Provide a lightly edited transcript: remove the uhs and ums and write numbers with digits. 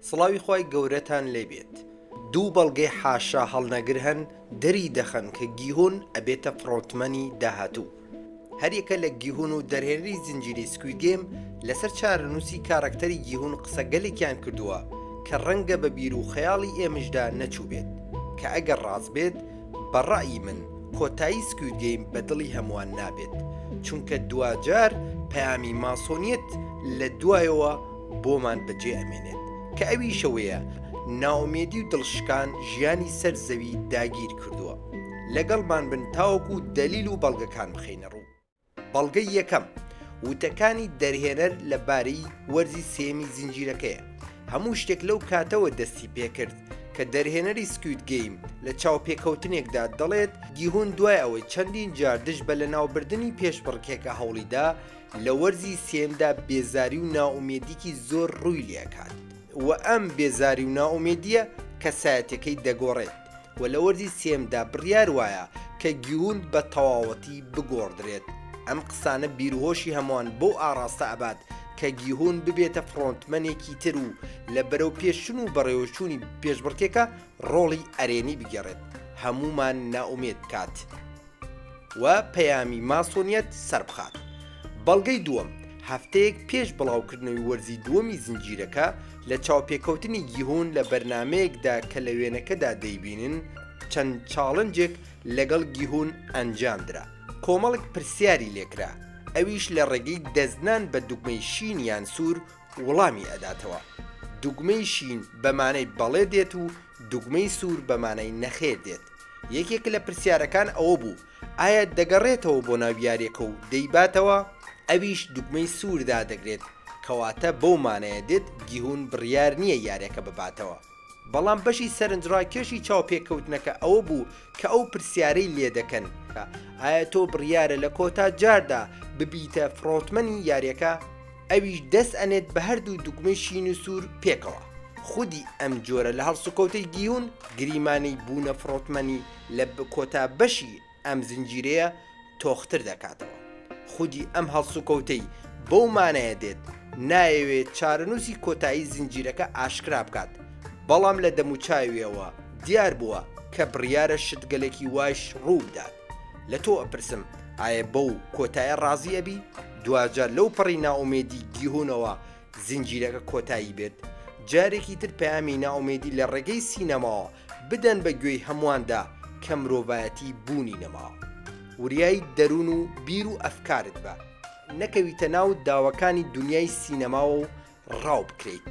سڵاوی خوای گەورەتان لێ بێت. دوو بەڵگەی حاشا هەڵنەگر هەن دەری دەخەن کە گیهون ئەبێتە frontman ی داهاتوو. هەریەکە لە گیهون و دەرهێنەری زنجیرەی Squid Game لەسەر چارەنووسی کاراکتەری گیهون قسەگەلێکیان کردووە کە ڕەنگە بە بیر و خەیاڵی ئێمەشدا نەچووبێت کە ئەگەر ڕاست بێت بە ڕەئی من کۆتایی Squid Game بە دڵی هەمووان نابێت چونکە دواجار پەیامی ماسۆنیەت لە دوایەوە بۆمان بەجێ ئەمێنێت کە ئەویش ئەوەیە نائومێدی و دڵشکان ژیانی سەر زەوی داگیر کردووە لەگەڵمان بن تاوەکو دەلیل و بەڵگەکان بخەینە ڕوو. بەڵگەی یەکەم، وتەکانی دەرهێنەر لە بارەی وەرزی سێیەمی زنجیرەکەیە. هەموو شتێک لەو کاتەوە دەستی پێکرد کە دەرهێنەری Squid Game لە چاوپێکەوتنێکدا دەڵێت گیهون دوای ئەوەی چەندین جار دژ بە لەناوبردنی پێشبڕکێکە هەوڵیدا لە وەرزی سێیەمدا بێزاری و نائومێدیکی زۆر ڕووی لێکات و ئەم بێزاری و نائومێدیە کەسایەتیەکەی دەگۆڕێت و لە وەرزی سێیەمدا بڕیار وایە کە گیون بە تەواوەتی بگۆڕدرێت. ئەم قسانە بیروهۆشی هەمووان بەو ئاڕاستە ئەبات کە گیهون ببێتە frontman ێکی تر و لە بەرەوپێشچون و بەڕێوەچوونی پێشبڕکێکە ڕۆڵی ئەرێنی بگێڕێت هەموومان نائومێد بکات. و پەیامی ماسۆنیەت سەربخات. بەڵگەی دووەم، هەفتەیەک پێش بڵاوکردنەوەی وەرزی دووەمی زنجیرەکە، لە چاوپێکەوتنی گیهون لە بەرنامەیەکدا کە لە وێنەکەدا دەیبینن، چەند challenge ێک لەگەڵ گیهون ئەنجامدرا، کۆمەڵێک پرسیاری لێکرا، ئەویش لە ڕێگەی دەستنان بە دوگمەی شین یان سوور وڵامی ئەداتەوە. دوگمەی شین بە مانای بەڵێ دێت و دوگمەی سوور بە مانای نەخێر دێت. یەکێک لە پرسیارەکان ئەوە بوو ئایا دەگەڕێتەوە بۆ ناو یاریەکە و دەیباتەوە؟ ئەویش دوگمەی سوور دادەگرێت، کەواتە بەو مانایە دێت گیهون بڕیار نییە یاریەکە بباتەوە. بەڵام بەشی سەرنجڕاکێشی چاوپێکەوتنەکە ئەوە بوو کە ئەو پرسیارەی لێدەکەن، ئایا تۆ بڕیارە لە کۆتا جاردا ببیتە frontman ی یاریەکە؟ ئەویش دەست ئەنێت بە هەردوو دوگمەی شین و سوور پێکەوە. خودی ئەم جۆرە لە هەڵسوکەوتەی گیهون گریمانەی بوونە frontman ی لە کۆتا بەشی ئەم زنجیرەیە تۆختر دەکاتەوە. خودی ئەم هەڵسوکەوتەی بەو مانایە دێت نایەوێت چارەنووسی کۆتایی زنجیرەکە ئاشکرا بکات، بەڵام لە دەموچاویەوە دیار بووە کە بڕیارە شتگەلێکی وایش ڕوو بدات. لە تۆ ئەپرسم ئایە بەو کۆتایە ڕازی ئەبی؟ دواجار لەو پەڕی نائومێدی گیهونەوە زنجیرەکە کۆتایی بێت؟ جارێکی تر پەیامی نائومێدی لە ڕێگەی سینەماوە بدەن بە گوێی هەموواندا کە مرۆڤایەتی بوونی نەماوە. وریای دەروون و بیر و ئەفکارت بە، نەکەویتە ناو داوەکانی دونیای سینەماوە و ڕاو بکرێیت.